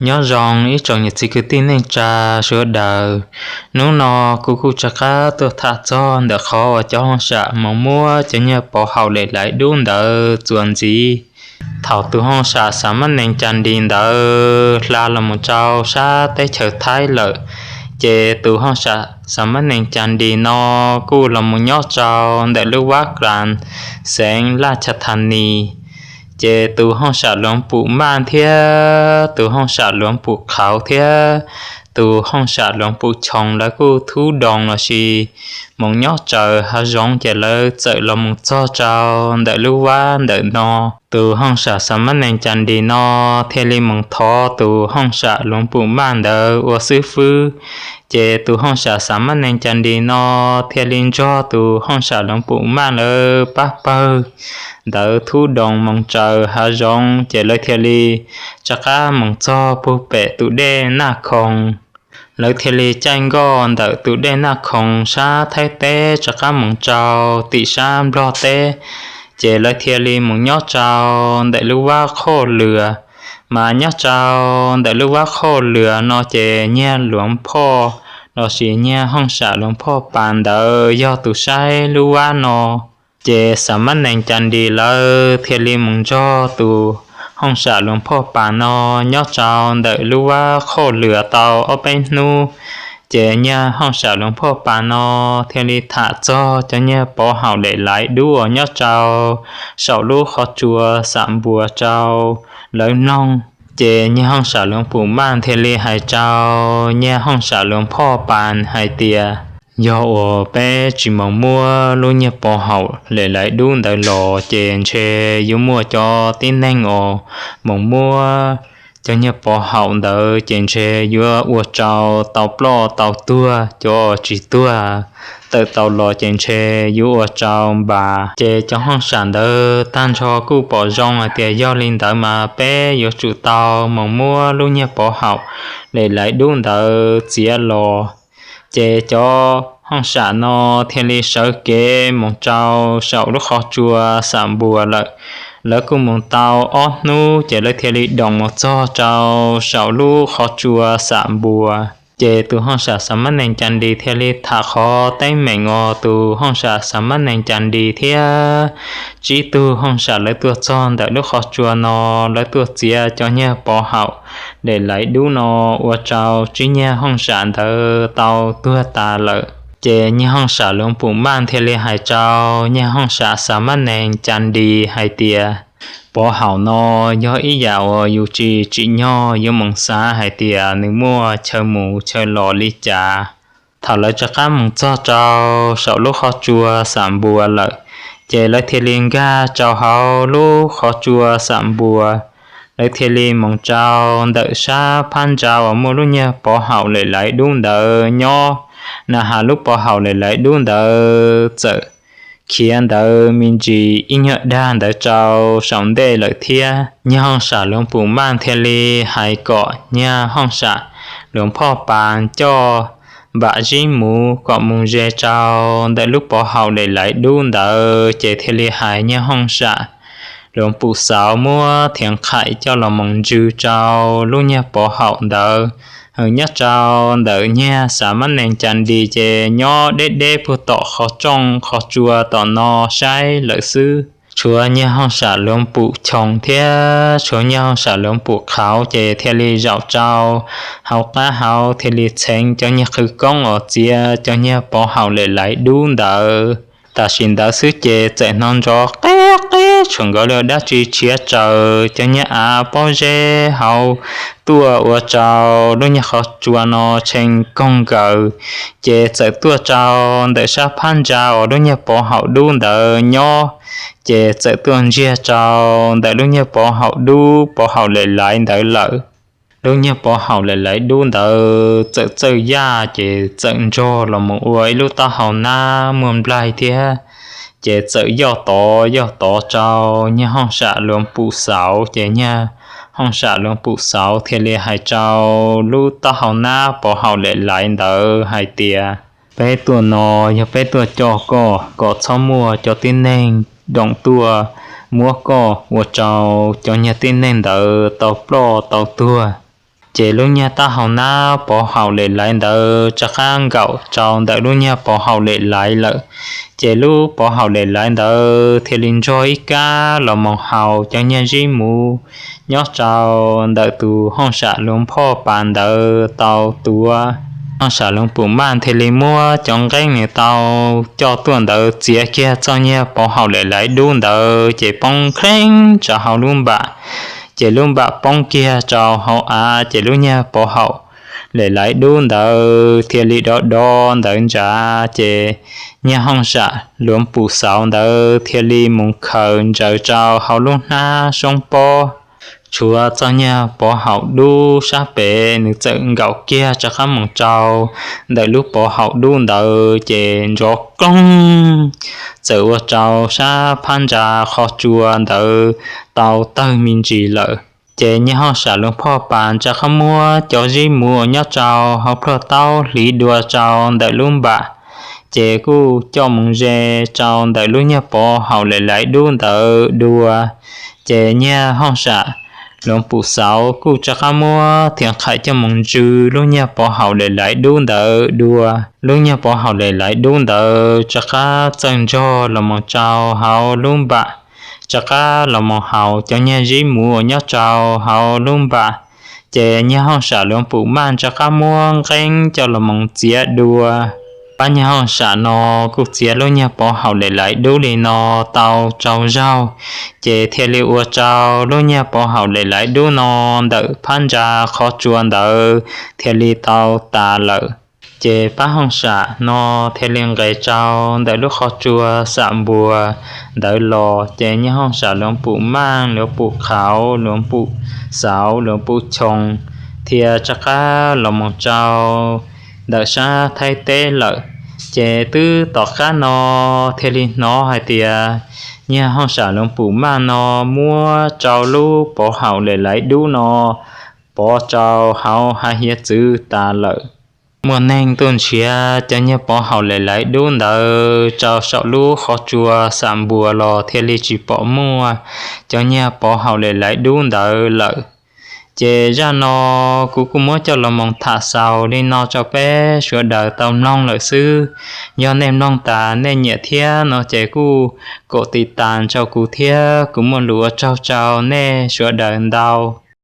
Nyob zoo ib tsoom niam txiv kwv tij neej tsa sawv daws. Hnub no kuv kuj rov qab tuaj tham txog ntawm qhov uas cov hauj sam moog muab cov niag pov haum lem laiv dub ntawd txuas ntxiv. Thaum tus hauj sam Xas Mab Nees Cas Nris ntawd hla los mus rau sab teb chaws Thaib lawm, ces tus hauj sam Xas Mab Nees Cas Nris no kuj los mus nyob rau ntawm lub vaj Kas xeev Laj Chas Thas Nis. Ces tus hauj sam Luv Pum Maj thiab tus hauj sam Luv Pum Qhauv thiab tus hauj sam Luv Pum Choo lawv kuj thub doos los sis moog nyob tsaws hav zoov, ces lawv txawm los mus txog rau ntawm lub vaj ntawm no. Tus hauj sam Xas Mab Nees Cas Nris no thiaj li moog thov tus hauj sam Luv Pum Maj ntawd ua xib fwb. Ces tus hauj sam Xas Mab Nees Cas Nris no thiaj li nrog tus hauj sam Luv Pum Maj lawv pab pawg ntawd thub doos moog tsaws hav zoov, ces lawv thiaj li rov qab moog txog puag pem tus dej Naj Khoo. Lawv thiaj li caij nkoj ntawm tus dej Naj Khoo sab Thaib teb rov qab moog rau tim sab Nplog teb, ces lawv thiaj li moog nyob rau ntawm lub vaj Qhoj Lwm. Mas nyob rau ntawm lub vaj Qhoj Lwm no ces niag Luv Phoj los sis niag hauj sam Luv Phoj Pas ntawd yog tus saib lub vaj no. Ces Xas Mab Nees Cas Nris lawv thiaj li moog nrog tus hauj sam Luv Phoj Pas no nyob rau ntawm lub vaj Qhoj Lwm tau ob peb hnub. Ces niag hauj sam Luv Phoj Pas no thiaj li tham txog cov niag pov haum lem laiv dub uas nyob rau saum lub qhov tsua Xam Npuas rau lawv mloog. Ces niag hauj sam Luv Pum Maj thiaj li hais rau niag hauj sam Luv Phoj Pas hais tias, yog uas peb tsis moog muab lub niag pov haum lem laiv dub ntawd los ces ntshe yuav muaj cov tib neeg uas moog muab cov niag pov haum ntawd ces ntshe yuav ua rau tau ploj tau tuag, cov tsis tuag tawm tau los ces ntshe yuav ua rau npas. Ces cov hauj sam ntawd tag nrho kuj pom zoo hais tias yog li ntawd mas peb yuav tsum tau moog muab lub niag pov haum lem laiv dub ntawd txiav los. Ces cov hauj sam no thiaj li sawv kev moog rau saum lub qhov tsua Xam Npuas lawm. Lawv kuj moog tau ob hnub ces lawv thiaj li doos moog txog rau saum lub qhov tsua Xam Npuas. Ces tus hauj sam Xas Mab Nees Cas Nris thiaj li tham qhov teeb meem uas tus hauj sam Xas Mab Nees Cas Nris thiab tsib tug hauj sam lawv tuaj txog ntawm lub qhov tsua no, lawv tuaj txiav cov niag pov haum lem laiv dub no ua rau tsib niag hauj sam ntawd tau tuag tas lawm. Ces niag hauj sam Luv Pum Maj thiaj li hais rau niag hauj sam Xas Mab Nees Cas Nris hais tias, pov haum no yog ib yam uas yus tsis tsim nyog yuav moog xav hais tias nws muaj chaw mus chaw los li cas. Thaum lawv rov qab moog txog rau saum lub qhov tsua Xam Npuas lawm, ces lawv thiaj li nkag rau hauv lub qhov tsua Xam Npuas. Lawv thiaj li moog rau ntawm sab phab ntsa uas muaj lub niag pov haum lem laiv dub ntawd nyob. Na has lub pov haum lem laiv dub ntawd txawm khiav ntawd me ntsis ib nyuag dag ntawd rau saum ntej lawm thiab. Niag hauj sam Luv Pum Maj thiaj li hais kom niag hauj sam Luv Phoj Pas coj npam zib muv kom mus ze rau ntawm lub pov haum lem laiv dub ntawd, ces thiaj li hais niag hauj sam Luv Pum Xauv muab thiav qhaim coj los moog ntsw rau lub niag pov haum ntawd. Nyob rau ntawm niag Xas Mab Nees Cas Nris ces nyob deb deb puag tom qhov rooj qhov tsua tom no saib lawm xwb. Tshuav niag hauj sam Luv Pum Choo thiab tshuav niag hauj sam Luv Pum Qhauv ces thiaj li zaum rau hauv qab hauv thiaj li txheev cov niag qhwv koob uas txiav cov niag pov haum lem laiv dub ntawd. Tam sim ntawd xwb ces txawm hnov nrov qeb qeb tshuam nkaus li dab tsi tshiav raws cov niag av pob zeb hauv tuaj ua rau lub niag qhov tsua no tshee koog nkaws. Ces txawm tuaj rau ntawm sab phab ntsa uas lub niag pov haum dub ntawd nyob, ces txawm tuaj ntsiag rau ntawm lub niag pov haum dub pov haum lem laiv ntawd lawm. Lub niag pov haum lem laiv dub ntawd txawm txawj yaj ces txawm nrog los mus ua ib lub taub hau nab muaj nplaig thiab. Ces txawm yoj tod yoj tod rau niag hauj sam Luv Pum Xauv, ces niag hauj sam Luv Pum Xauv thiaj li hais rau lub taub hau nab pov haum lem laiv ntawd hais tias, peb tuaj no yog peb tuaj coj koj kom txhob muaj cov tib neeg doom tuaj muab koj ua rau cov niag tib neeg ntawd tau ploj tau tuag. Ces lub nyuag taub hau nab pov haum lem laiv ntawd rov qab nkaum rau ntawm lub nyuag pov haum lem laiv lawm. Ces lub pov haum lem laiv ntawd thiaj li nrog ib kab los mus haus cov nyuag zib muv nyob rau ntawm tus hooj sam luas phoj pas ntawd tau tuav. Hooj sam luas pum maj thiaj li muab cov nqeeb nws tau coj tuaj ntawd txiav kiag txoj nyuag pov haum lem laiv dub ntawd ces poob kheeb rau hauv lub npam. Ces lub npam poob kiag rau hauv av ces lub nyuag pov haum lem laiv dub ntawd thiaj li dov dov ntawd ntsav ces nyuag hooj sam luas pum xauv ntawd thiaj li mus khaws ntsaws rau hauv lub hnab soob pob. Tshuav txoj nyuag pov haum dub sab pem nws txawm nkaum kiag rov qab mus rau ntawm lub pov haum dub ntawd ces nrov kloog, txawm ua rau sab phab ntsa qhov tsua ntawd tau tawg me ntsis lawm. Ces nyuag hooj sam luas phoj pas rov qab muab cov zib muv uas nyob rau hauv plhuaj taub hliv dua rau ntawm lub npam, ces kuj coj mus ze rau ntawm lub nyuag pov haum lem laiv dub ntawd dua. Ces nyuag hooj sam luas pum xauv kuj rov qab muab thiav qhaim coj mus ntsw lub nyuag pov haum lem laiv dub ntawd dua. Lub nyuag pov haum lem laiv dub ntawd rov qab txawj nrog los mus rau hauv lub npam, rov qab los mus haus cov nyuag zib muv uas nyob rau hauv lub npam. Ces nyuag hooj sam luas pum maj rov qab muab nqeeb coj los mus txiav dua. Pab nyuag hooj sam no kuj txiav lub nyuag pov haum lem laiv dub li no tau rau zaug, ces thiaj li ua rau lub nyuag pov haum lem laiv dub no ntawm phab ntsa qhov tsua ntawd thiaj li tau tas lawm. Ces pab hooj sam no thiaj li nqes rau ntawm lub qhov tsua xam npuas ntawd los, ces nyuag hooj sam luas pum maj, luas pum qhauv, luas pum xauv, luas pum choo thiaj rov qab los mus rau ntawm sab Thaib teb lawm. Ces twb tom qab no thiaj li hnov hais tias nyuag hooj sam luas pum maj no muab rau lub pov haum lem laiv dub no pov rau hauv hav hiav txwv tas lawm. Muaj neeg tuaj nrhiav cov nyuag pov haum lem laiv dub ntawd rau saum lub qhov tsua xam npuas los thiaj li tsis pom muaj cov nyuag pov haum lem laiv dub ntawd lawm. Ces zaj no kuv kuj muab coj los mus tham xaus li no rau peb sawv daws tau mloog lawm xwb. Yog nej mloog tas nej nyiam thiab no ces kuj kom tiv tas rau kuv thiab, kuv muaj lus ua tsaug rau nej sawv daws ntau.